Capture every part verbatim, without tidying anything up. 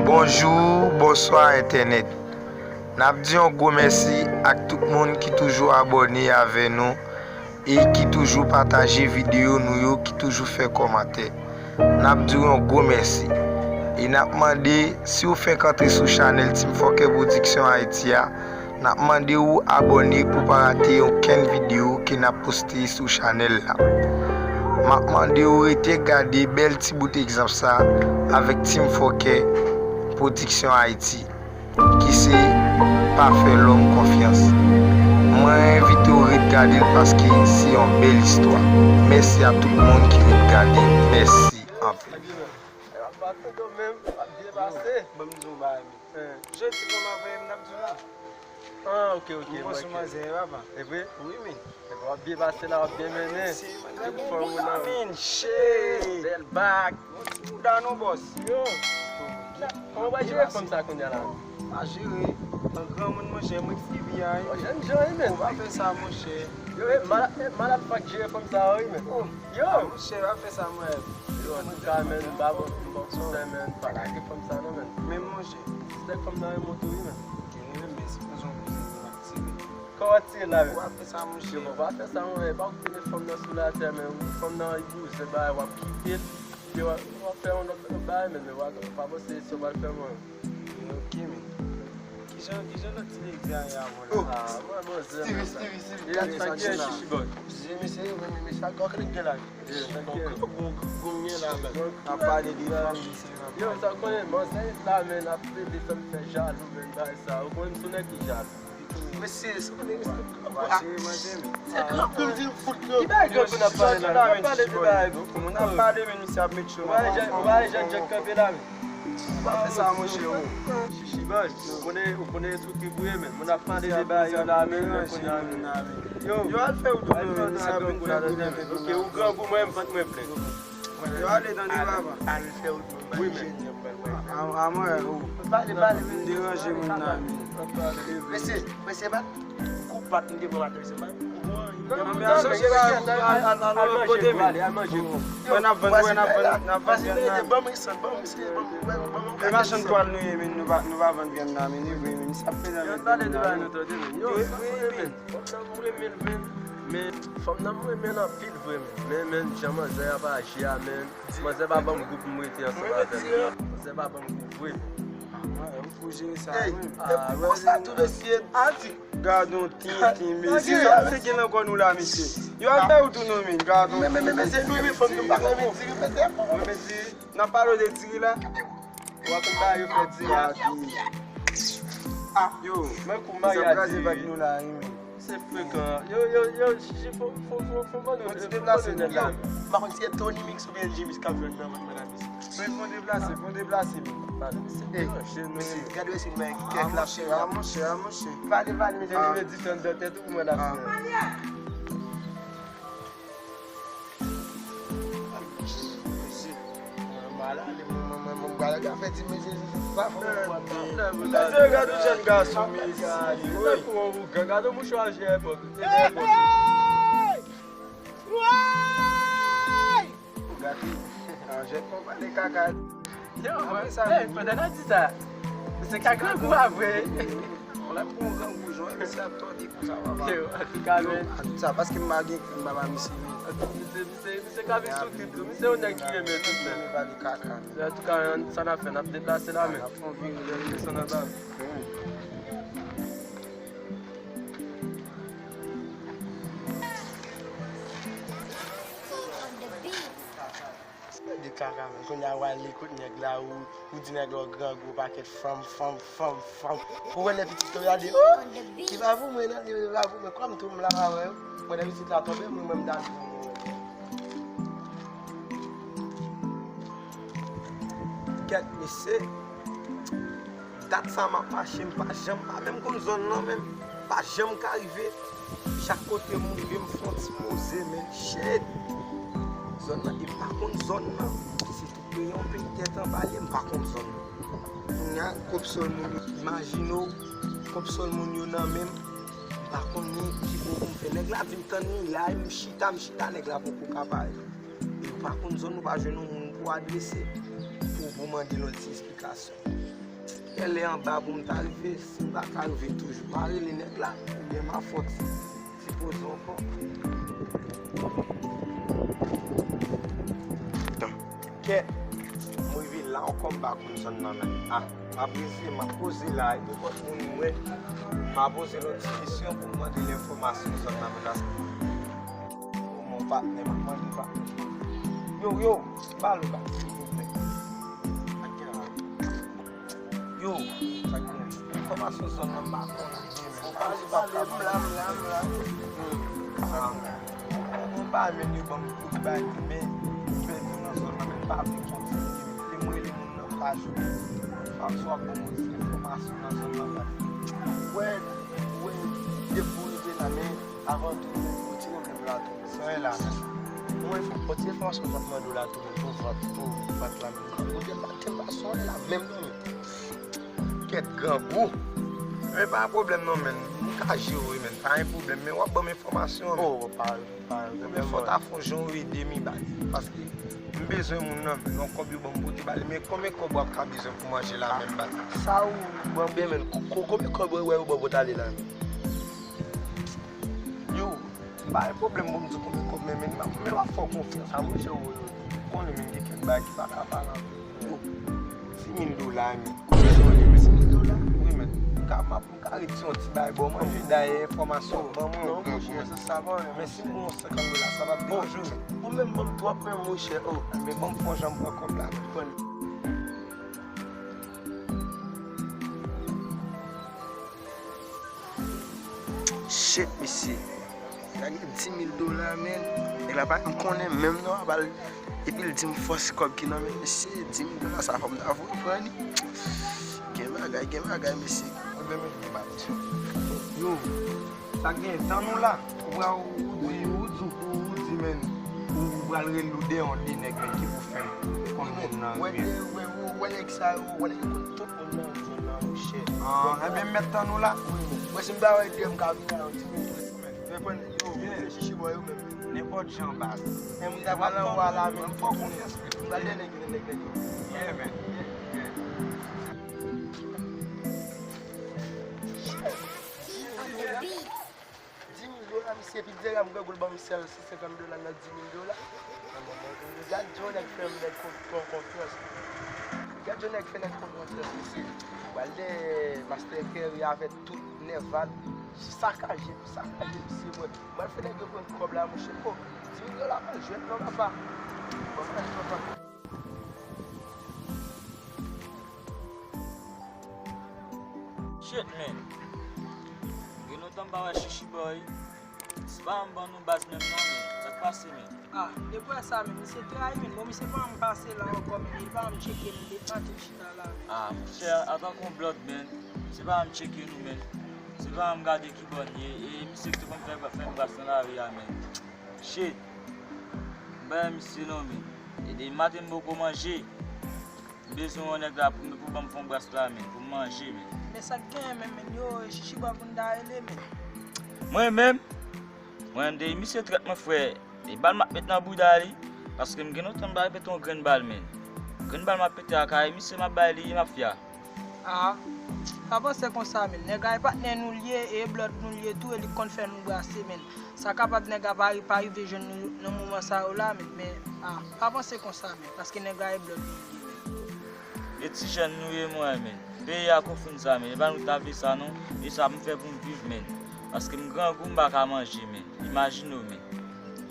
Bonjou, bonswa entènèt. N ap di yon gwo mèsi ak tout moun ki toujou abòne avè nou e ki toujou pataje videyo nou yo, ki toujou fè kòmantè. N ap di w yon gwo mèsi. E n ap mande, si w fenk antre sou chanèl Team Fòkè Production Haïti a, n ap mande w abòne pou w pa rate okenn videyo ke n ap poste sou chanèl la. M ap mande w rete gade bèl ti bout egzanp sa avèk Team Fòkè Production Haïti, ki se Pa fè lòm konfyans. Mwen envite w ret gade l paske se yon bèl istwa. Mèsi a tout moun ki ret gade. Mèsi anpil. Ap bat tout menm, ap byen pase. Ban m di w bagay, men. Jodi kòman avè m n ap di w la. Ah, ok, ok. M bon sou manzè, papa. E vre? Wi, men. Epi w ap byen pase la, w ap byen mennen. Tout fòm ou nan. Min, shit. Bèl bag. Bon ti bouda non, bòs. Yo. Kòman w pral jere fanm sa kounye a la? Pa jere. An granmoun, monchè, mwen ki vye a, wi. Jèn jan, wi, men. Ou pa fè sa, monchè. Yo, e malad, e malad fòk jere fanm sa, wi, men. Oh. Yo. Monchè, pa fè sa, mwen. Yo, antouka, men, m pa bon, m bon sou sa, men. Pa lage fanm sa, non, men. Men, monchè. Se fanm nan renmen w tou, wi, men. Ki renmen, men se pou zon pou zon, m ap tire. Kòman w ap tire la, men? W ap fè sa, monchè. Yo, bon, w ap fè sa, monchè. Pa okipe fanm nan sou latè, men. Fanm nan, li bouzen, bagay, w ap kite l. Epi w ap, w ap fè yon lòt, lòt bagay, men, men w ap, w ap panse si w pral fè mwen. Ok, men. Kijan, kijan lòt ti nèg di a ye avè w la? Oh, ah, mwen, mwen, Stevie, Stevie, Stevie. E a sa ki ye, Chichi Boy? Mesye, mesye, mesye, sa gòk nèg gen la. Gwo, gwo, gwo, gwo, men la, men. N ap pale de fanm, mesye. Yo, sa w konnen, manzè la, men, ap plede fè m fè jalou, men, bagay sa. Ou konnen m se yon nèg ki jalou. Mesye, se konnen, mesye. Wache manzè, men. Se grangou m di m fout, yo. Ki bagay grangou n ap pale la? N ap pale de bagay, bro. Moun ap pale, men misye ap met cho nan. Ou pa wè jan, ou pa wè jan Jack kanpe la, men. Ou pa fè sa, monchè, o. Chichi Boy, ou konnen, ou konnen sou ki pou ye, men. Moun ap pale de bagay yo la, men, men kounye a, men. Yo. Yo, al fè wout ou, men, misye ap vin fè wout ou, men. Ok, ou grangou, mwen, m vant mwen plen. Yo, ale, tande, papa. Al fè wout mwen, bay jèn yo, m pral bay. A, a, mwen, o. Pale, pale, men, deranje moun nan, men. Mesye, mesye, pa koup pat m te pran maten, mesye, pa. Nan, men, al chèche la, al, al, al, al lòt kote, men. Al manje, al manje. Wè, n ap vann, wè, n ap vann, n ap vann vyann nan. Ban m sòt, ban m, mesye, ban m, ban m, ban m. E machann twal nou ye, men, nou pa, nou pa vann vyann nan, men, e vre, men, misye ap fè nan vyann nan. Yo, pale de bagay nou tande, men. Yo, wi, men. Fanm nan m renmen l vre, men. Men, men, jan manzè a pa aji a, men. Manzè pa ban m gou pou m rete ansanm avè l. Manzè pa ban m gou vre. Ah, mwen, ou fou jere sa, wi. Ah, ou konsa tou, mesye. Ati. Gadon tintin, mesye. Sa misye gen nan kò nou la, mesye. Yo, al fè wout ou non, men. Gadon. Men, men, men, men, se nou, men, fanm nou pa renmen diri, men, se bon. Mwen, men, diri. N ap pale de diri la. W ap ba yo fè diri. Ah, yo. Men kou m ap kraze vag nou la, wi, men. Se frekan. Yo, yo, yo, Chichi, fò, fò, fò, fò ban nou, fò ban nou nèg la. M pa konn si se Tony Mix oubyen Jimis k ap jwe nan mwen la, mesye. Men fò deplase, fò deplase, men. Pale, mesye. Mesye, gade mesye, men, kèk la, monchè, a, monchè, a, monchè. Pale, pale, mesye. Li vle disann nan tèt ou pou mwen la. Mesye, mwen malad, mwen, mwen, mwen, mwen, bagay la fè ti mesye, sa fè mwen pwoblèm. Mesye, gade yon jèn gason, mesye, wi. Gade yon mouchwa jè epòk. Gade, jèn fò pale kaka. Yo, apre sa, hey, pandan n ap di sa, se ka grangou a vre. Lè m pran grangou, jwenn, se ap tòde. Yo, antouka, men. Tout sa, paske m pa gen krim, m pa pa misye. Misye, misye, misye ka vin sou trip tou. Misye yon nèg ki renmen tout, men. Antouka, sa n ap fè, n ap deplase la, men. Desann anba. De kaka, men. Kounye a, w ale kot nèg la, ou, ou di nèg la w grangou, pakèt fanm, fanm, fanm, fanm. Ou wè lè pitit yo gade, oh! Li pa pou mwen, non, li pa pou mwen. Kòm tou m la, pa wè, mwen lè pitit la tonbe, mwen, mwen, m ta di pou mwen. Kèt, mesye. Dat sa m ap mache, m pa janm, m pa menm konn zòn nan menm. Pa janm ka rive. Chak kote moun rive, m fè yon ti poze, men shit. Zòn nan, e m pa konn zòn nan. Se tout peyi an, peyi tèt anba li, m pa konn zòn nan. Kounye a, kòb sòl moun yo, imajine w, kòb sòl moun yo nan men m, m pa konnen ki bò pou m fè. Nèg la di m tann li la, e m chita, m chita, nèg la poko ka parèt. E ou pa konn zòn, ou pa jwenn yon moun pou adrese, pou, pou mande l yon ti esplikasyon. Kèlè anba pou m ta rive, si m pa ka rive toujou, m a rele nèg la, oubyen m a fè yon ti, ti poze ankò. Kèt, m rive la ankò, m pa konn zòn nan menm. Ah, m ap rete, m ap poze la, e nenpòt moun m wè, m a poze lòt ti kesyon pou m mande l enfòmasyon zòn nan menm la. Mon patnè, m ap mande patnè. Yo, yo, ba l ou ba, silvouplè. Yo, sa gen enfòmasyon zòn nan m pa konnen. Pale, pale, m la, m la, m la. Ah, m pa menm yo ban m tout bagay, men m pèdi nan zòn nan, men m pa vle kontinye. E m rele moun nan pa jwenn. Fòk swa bon moun ti enfòmasyon nan zòn nan. Wè, wè, depi w rive la, men avan tou, ou ti pwoblèm la tou. Sa e la menm. Mwen fè pòt se fòs mwen t ap mande w la tou, men pou vant, pou vant la menm. Ou te pa, te pa sonje la menm non, men. Kèt grangou. Men pa pwoblèm non, men. M ka jere wi, men. Pa gen pwoblèm, men w ap ban m enfòmasyon, men. Oh, pa, pa gen pwoblèm. Men fò ta fè yon jan w ede m, baz. Paske m bezwen moun nan, men. Yon kòb yo ban m pote ba li. Men konbyen kòb w ap ka bezwen pou manje la menm, baz? Sa ou ban m byen, men. Ko-, ko-, konbyen kòb ou wè yo ban w pou t ale la, men? Yo, m pa gen pwoblèm pou m di w konbyen kòb, men, men, men w ap fè w konfyans, a monchè, ou konnen, men, gen kèk bagay ki pa ka pale anpil. Yo, di mil dola, men. Di mil dola? Wi, men. M ka, m ap, m ka retire yon ti bagay ba w manje, dayè, enfòmasyon, ban mwen yon gran kou, men. Men si m gen yon senkant dola, sa p ap deranje w, men. Ou menm ban m twa pwen, monchè, oh. Men ban m fè yon jan m pran kòb la, men. Shit, mesye. Gade dis mil dola, men. Nèg la pa menm konnen menm non, a bal. Epi l di m fòs kòb ki nan men misye, dis mil dola sa fò m ta voye pran li. Gen bagay, gen bagay, mesye. Yo, sa gen tan nou la. Ou pral, ou di, ou di, ou di, men, ou pral rele ou de yon de nèg, men, ki pou fè m konn moun nan. Wè, wè, wè, wè nèg sa yo, wè nèg yo konn tout moun nan zòn nan, monchè. Ah, ebyen, m mèt tann ou la. Wi, wi. Mwen, si m ta wè de m ka vin la, ti moun. Yo, yo, yo, chichi bò yo menm. Nenpòt jan, baz. Men m ta pral anwo a la, men m fè w konfyans, men. M pral de nèg yo, nèg, nèg yo. Yeah, man. Yeah, yeah. Dis mil dola, misye, epi dega m grangou l ban m sèl senkant dola nan dis mil dola. Gad jan nèg fè m nèg kon, kon, konfyans. Gad jan nèg fè nèg kon konfyans, mesye. Pral de Master Kerry avèk tout Nerval. Sakaje, sakaje, mesye, mwen. Mwen fè nèg yo pran kòb la, monchè. Oh, dis mil dola pa jwèt non, papa. Papa, papa. Shit, man. Gen lontan m pa wè Chichi Boy. Se pa m ban nou baz menm non, men. Sa k pase, men? Ah, depi wè sa, men, misye trayi, men. Bon, misye pa m pase la ankò, men. Li pa m tcheke, men. Depi maten m chita la, men. Ah, monchè, antanke yon blòd, men. Se pa m tcheke nou, men. Se pa m gade ki bò n ye. E misye ki te konn fè, fè m baz nan lari a, men. Shit. M pa wè misye non, men. E depi maten m poko manje. M bezwen yon nèg la pou, pou ban m fon bras la, men, pou m manje, men. Men sa k genyen menm, men, yo, Chichi Boy pou n ta rele, men. Mwen menm, mwen, m te, misye trèt mwen, frè. E bal m ap met nan bouda li, paske m gen lontan m pa pete yon grenn bal, men. Grenn bal m ap pete a kay misye, m ap bay li, e mafya. Ah, pa panse konsa, men. Nèg la e patnè nou l ye, e blòd nou l ye tou, e li k konn fè nou brase, men. Sa kapab nèg la pa, pa rive jwenn nou nan moman sa yo la, men, men, ah, pa panse konsa, men, paske nèg la e blòd nou li ye, men. E ti jèn nou ye, mwen, men. Peyi a konfin sa, men. E pa nou ta vle sa, non. E sa m fè pou m viv, men. Paske m grangou, m pa ka manje, men. Imajine w, men.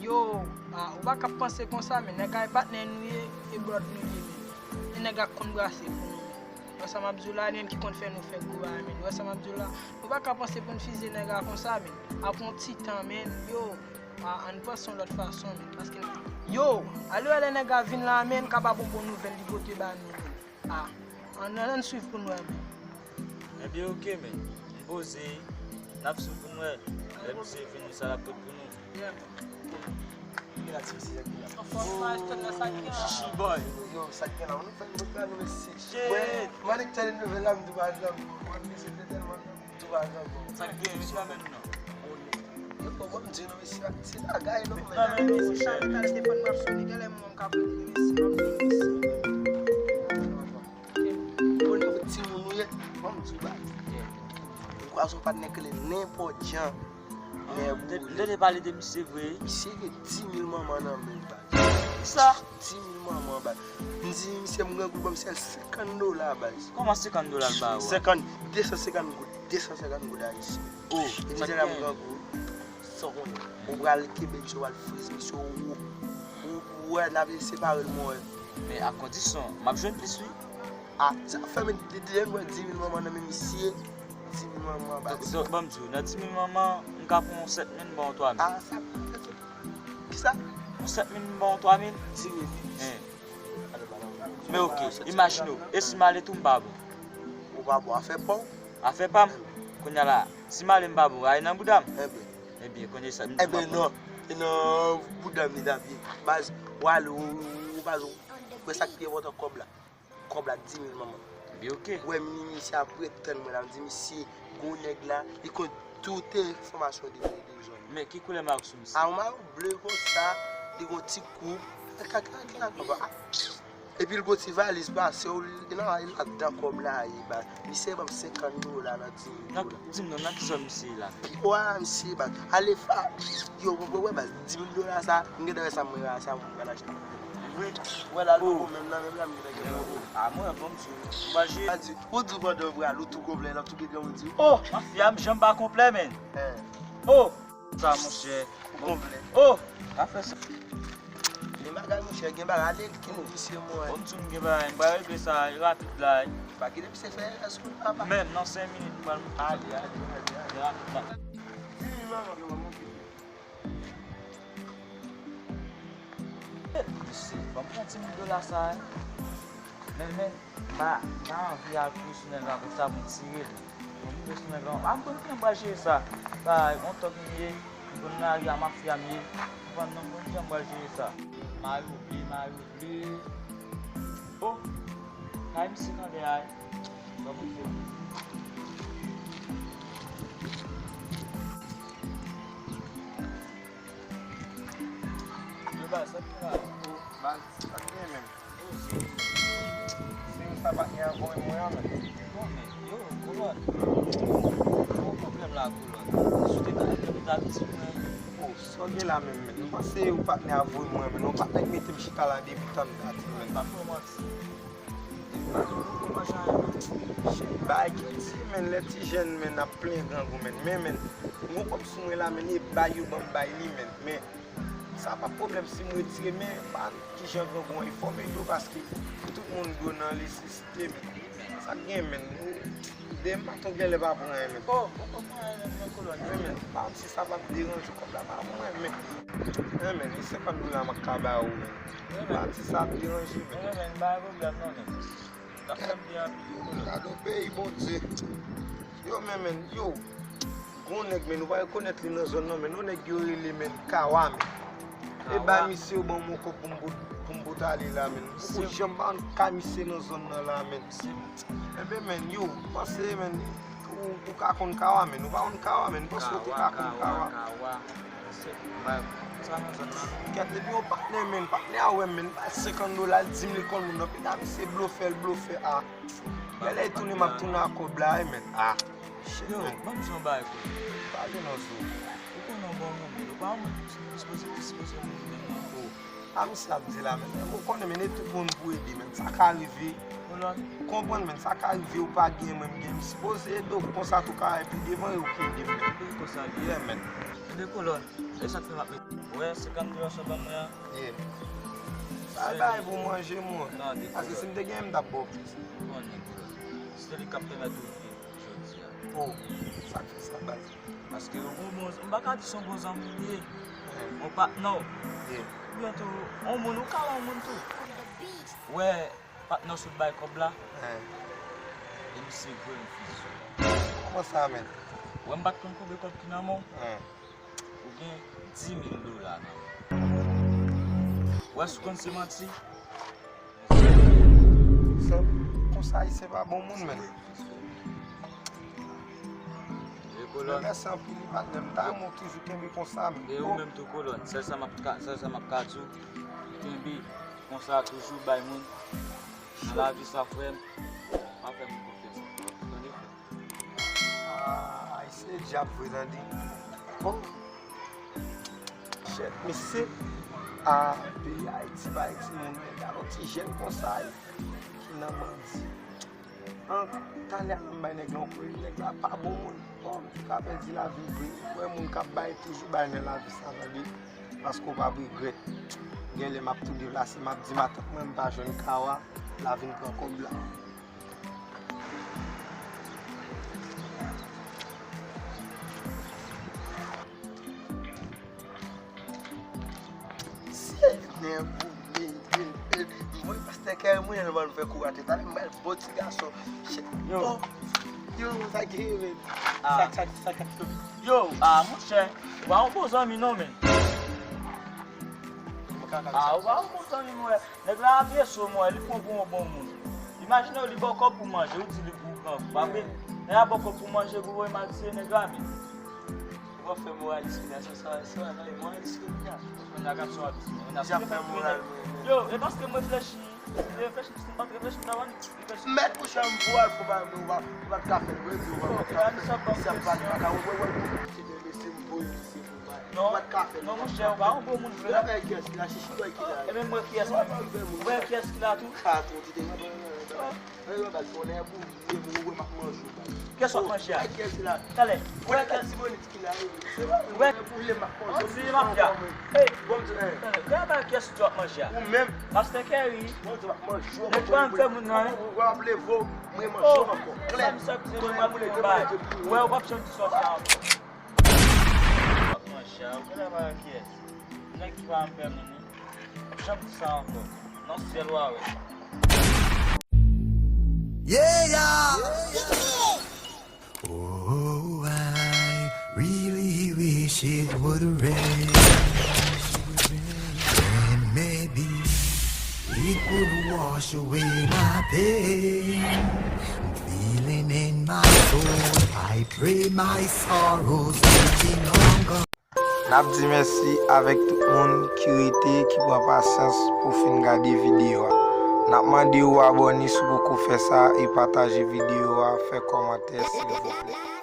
Yo, ah, ou pa ka panse konsa, men. Nèg la e patnè nou ye, e blòd nou li ye, men. E nèg la k konn brase pou nou, men. Wè sa m ap di w la, li menm ki konn fè nou fè gwo bagay, men. Wè sa m ap di w la, nou pa ka panse pou n fize nèg la konsa, men. Apre yon ti tan, men, yo, a, ann panse yon lòt fason, men. Paske, yo, alewè lè nèg la vin la, men, kapab yon bon nouvèl li pote ba nou, men. A, ann, ann swiv pou n wè, men. Ebyen, oke, men. M poze, n ap swiv pou n wè. Lè misye vini, sa l ap pot pou nou. Yeah, men. Ki la ti mesye ki la? Anfòm, pa achte nan sa ki la. Chichi boy. Yo, sa ki la, nou fè nou pa nou mesye. Shit. Mwen, mwen annik tande nouvèl la, m tou pa janm. Mwen mesye te tèlman, m tou pa janm. Sa ki gen, mesye la menm non. Yo, bon, bon, m di nou mesye, se bagay non, men. Mesye, chak kalite fòn m ap sone, genlè mwen m ka pote mesye, m ap vin mesye. Bon, yo, timoun, Bon, m di w, baz. Ou kwè se yon patnè ki rele nenpòt jan. Men, m te pale de misye vre. Misye gen dis mil manman nan men l, baz. Kisa? Dis mil manman, baz. M di misye m grangou, ban m sèl senkant dola, baz. Kòman senkant dola l ba ou a? Senkant, de san senkant goud, de san senkant goud ayisyen. Oh, e misye la m grangou. Sa w konnen. Ou pral kenbe misye, w pral friz misye, ou, ou, ou wè n ap separe l, mwen. Men a kondisyon, m ap jwenn plis, wi. A, sa fè men di, di, di, dis mil manman nan men misye, dis mil manman ba. Donk, donk, ban m di w, nan dis mil manman, m ka pran yon sèt mil, m ba w twa mil. A, sa, kisa? Yon sèt mil, m ba w twa mil. Dis mil. Hein. Men oke, imajine w, e si m ale tou m pa bon? Ou pa bon, afè pa w. Afè pa m? Kounye a la, si m ale m pa bon, rayi nan bouda m? Enben. Enben, kounye sa, m Enben non, e nan bouda m li t ap ye. Baz, w ale, ou, ou, ou baz, ou, ou wè sa k pi enpòtan kòb la. Kòb la, dis mil manman. Ebyen, oke. Wè, m di misye ap ret tann mwen la, m di misye, gon nèg la, li konn tout enfòmasyon de, de zòn. Men ki koulè mayo k sou misye? A, yon mayo ble konsa, li gon ti koup, kaka, kaka, kaka. Epi l gon ti valiz pase w, li nan, li ladan kòb la ye, ba. Misye ban m senkant dola nan dis mil dola. Di m non, nan ki zòn misye ye la? Pi kwa misye, ba. Ale fa. Yo, wè, wè, ba, dis mil dola sa, m gentan wè sa mwen, sa mwen pral achte. Vre, wè la, l poko menm nan, menm la, m gentan gen. A, mwen, bon, m sou. Ou pa jwe. A di, ou di w pandan w pral, ou tou konplè, l ap tou gentan ou di. Oh, mafya, m janm pa konplè, men. Oh! Sa, monchè. Ou konplè. Oh! Pa fè sa. Gen bagay, monchè, gen bagay, ale, kite nou visye, mwen. Bon, m di w, m gen bagay, m pral regle sa rapid la. Pa kite misye fè rès ou, papa. Menm nan senk minit, m pral montre sa. Ale, ale, ale, ale. Rapid la. Di manman, manman, Mesye, ban m pran dis mil dola sa, hein. Men, men, m pa, m pa anvi al kouri sou nèg la konsa pou m tire l. Ban m kouri sou nèg la. A, m konn kijan m pral jere sa. Sa, yon tòg m ye, m konn lari a mafya m ye. Ou konprann non, m konn kijan m pral jere sa. Mayo ble, mayo ble. Oh! Kay misye tande a, hein. Ban m fè. Yo, baz, sa k gen la? Baz, sa k gen menm? Se yon sa patnè a voye mwen an menm. Bon, men, yo, kolòn. Bon pwoblèm la, kolòn. Si w te ka ede m, ta di mwen. Oh, sa w gen la menm, menm? M panse yon patnè a voye mwen, menm. Yon patnè ki mete m chita la depi tann dati, menm. Pa fè w manti. Shit, bagay ki di, menn, lè ti jèn, menn, ap plenyen grangou, menn. Men, menn, m gon kòb sou mwen la, menn, e bay yo ban m bay li, menn. Men, sa pa pwoblèm si m retire, men, pa kijan grangou an e fòme dlo, paske tout moun dwe nan nesesite, menn. Sa k gen, menn? De m pa t yon gèlè pa pran anyen, menn. Oh, ou pa pran anyen, menn, nan kolòn. Men, menn, pa si sa pa t deranje w, kòb la pa pou mwen, men. Men, menn, e senkant dola m ap ka ba ou, menn. Pa di sa ap deranje, men. Men, men, men, pa gen pwoblèm non, men. N ap fè m byen anpil wi, kolòn. Gade yon peyi, Bondye. Yo, men, men, yo. Gon nèg, men, nou pa rekonèt li nan zòn nan, men. Yon nèg yo rele, men, Kawa, men. E bay misye yo ban m yon kòb pou m bout, pou m bout ale la, men. Poko janm pa konn ka misye nan zòn nan la, men. Enben, men, yo, panse, men, ou, ou ka konn Kawa, men. Ou pa konn Kawa, men. Panse ou te ka konn Kawa. Kawa, Kawa. Kèt, depi yon patnè, menn, patnè a wè m, menn, bay senkant dola, l di m li konn moun nan. Pita misye blofè, l blofè a. Lè, lè l tounen, m ap tounen ak kòb la, wi, menn. A. Shit, yo, menn. Ban m di yon bagay, kolòn. Pale non, zo. Ou konnen yon bon moun, menn. Ou pa yon moun ki sipoze, ki sipoze moun menm non. A, misye ap di la, menn. Ou konnen, menn, e tout moun pou ede, menn. Sa ka rive. Kolòn. Konprann, menn. Sa ka rive, ou pa gen, mwen, m gen. M sipoze ede w konsa tou ka, epi devan, e ou ki ede m, menn. Konsa, yeah, menn. Ede kolòn. E sa k fè m ap met. Ou wè senkant dola sa w ban mwen an? Yeah. Bay, bay pou manje, mwen. Paske si m te genyen, m t ap ba w plis. Ou konnen, kolòn. Se li k ap pèmèt ou viv jodi a. Oh, sa k fè sa, baz. Paske ou gon bon, m pa ka di se yon bon zanmi m ye. Yon patnè w. Yeah. Oubyen tou, yon moun, ou ka wè yon moun tou. Ou wè patnè w sot bay kòb la. E misye voye m fizi. Kòman sa, menn? Ou wè m pa t konn konbyen kòb ki nan men w? Ou gen dis mil dola nan men w. Ou wè si w konn se manti? Sa, konsa, Ayisyen pa bon moun, menn. Mèsi anpil, wi, patnè m. Ta renmen w toujou kenbe konsa, menn. E ou menm tou, kolòn. Sèl sa m ap ka, sèl sa m ap ka di w, kenbe konsa, toujou bay moun. Nan lavi sa, frè m, pa fè moun konfyans ankò. Dyab vre tande. Oh. Shit, mesye. A, peyi Ayiti pa gen timoun, men gade yon ti jèn konsa ki nan bandi. An, talè a m bay nèg la yon kout, nèg la pa bon moun. Bon, m ka pèdi lavi vre. Wè moun k ap bay, toujou bay nan lavi sa, tande. Paske w p ap regrèt. Gen lè m ap tou deplase, m ap di matant mwen m pa jwenn kawa, la vin pran kòb la. Se nèg ou menm, menm, menm, menm. Mwen, pastè Kèri, mwen, nou fè kou atè. Talè, m bay l bon ti gason. Yo. Oh, yo, sa ki rive? Ah. Sa, sa, sa, sa, yo, ah, monchè, ou pa yon bon zanmi, non, men. Ah, ou pa yon bon zanmi, mwen. Nèg la abye sou mwen, li pran pou yon bon moun. Imajine w, li ba w kòb pou manje, ou di li pou pran, pa vre? Nèg la ba w kòb pou manje, pou voye mal, se nèg la, men. Ou pa fè moralis, men sa, sa, sa, sa, moralis, men. Mwen, nèg ap sou abis, men. Deja fè moral, men. Yo, e paske m reflechi, m reflechi, m pa t reflechi, m ta wè, reflechi. Mèt mouche m pou al fò ba, men ou pa, ou pa t ka fè l, vre, ou pa t ka fè l. Sa pa li, pa ka, wè, wè, wè. Se te lese m voye, se pou bay. Non, non, monchè, ou pa yon bon moun vre. Bagay kiyès ki la, chichi bagay ki la. E menm mwen kiyès mwen? Ou wè kiyès ki la tou? Kiyès w ap manje a? Talè. Ou wè kiyès? Ou wè kiyès ki la? Ou wè? Ou di mafya. Hey, bon, talè. Gade bagay kiyès w ap manje a? Ou menm. Pastè Kèri. Nèg pa m fè moun nan, hein? Ou ap leve w, mwen manje w ankò. Klè. Sa misye ap di mwen, mwen ap pran bagay. Ou wè, ou p ap janm di sa ankò. Monchè, ou konn pa kiyès. Nèg ki pa anpè moun, wi. Janm di sa ankò. Nan syèl ou a wè. Yeah, yeah. Oh, I really wish it would rain. And maybe it would wash away my pain. I'm feeling in my soul. I pray my sorrows will be long gone. N ap di mèsi avèk tout moun ki rete, ki pran pasyans pou fin gade videyo a. N ap mande w abòne si w poko fè sa e pataje videyo a, fè kòmantè silvouplè.